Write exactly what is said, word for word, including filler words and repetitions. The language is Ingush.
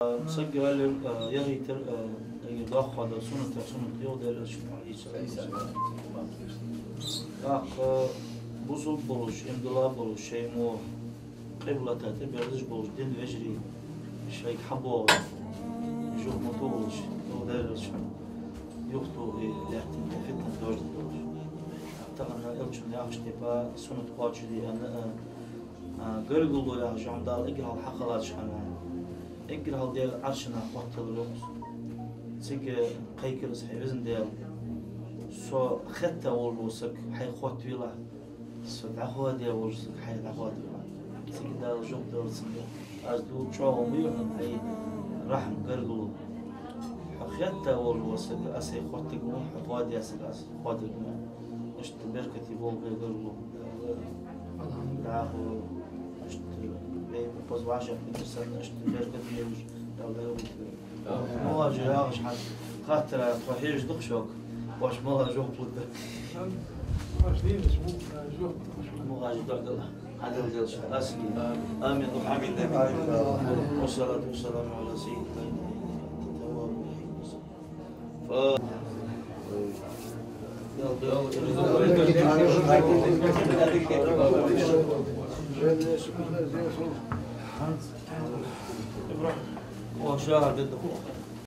Сага аьлар, а, яхийтар, а, эггара доккхагӀа дола суннат, суннат йоах Даьла Элчано, Ӏалайхи ссалату вассалам. ТӀаккха бусалба болаш, иман дола болаш, шоай мо къиблата тӀаберзаш болаш, дина вежарий шоайга хьабоагӀа, жугьу ма тохалаш, йоах Даьла Элчано, юхатоха лаьттан тӀа фитна дожда долаш. Тахан Элчано яхача тайпара суннат кхоачашде аьнна, а, А, гаргало яхаш хӀама Дала эггара хьалха хьакхеллача хана, эггара хьалха Даьла Ӏаршах хоттаялар йоах. Цига кхайкар из: хьай везан Даьла, со хетта волаш вола саг хьайх хоттавелахь, со дӀахоадаь волаш вола саг хьайх дӀахоадавелахь. Цига Дала жоп далар цунга: аз дув чӀоагӀо ма ю хьона, хьай рахьма, гаргало. Хьо хетта волаш вола саг аз хьайх хоттаргва, хьо хоадаь саг аз хоадаргва. Иштта беркате болх бе гаргало. ДӀахо, иштта, вай поза вӀашагӀкхетар санна, иштта беркате болаш, Дала дӀайолийта вай. МагӀаш яхаш хьа хаттар, тхо хьежаш да-кх шуга, оаш мел жоп лургда. МагӀаш духьал хьадала делаш. Асги. Амин. Амин. Амин. Ва салату ва саламу Ӏала саййидина Мухьаммадин ва Ӏала алихи ва сахьбихи.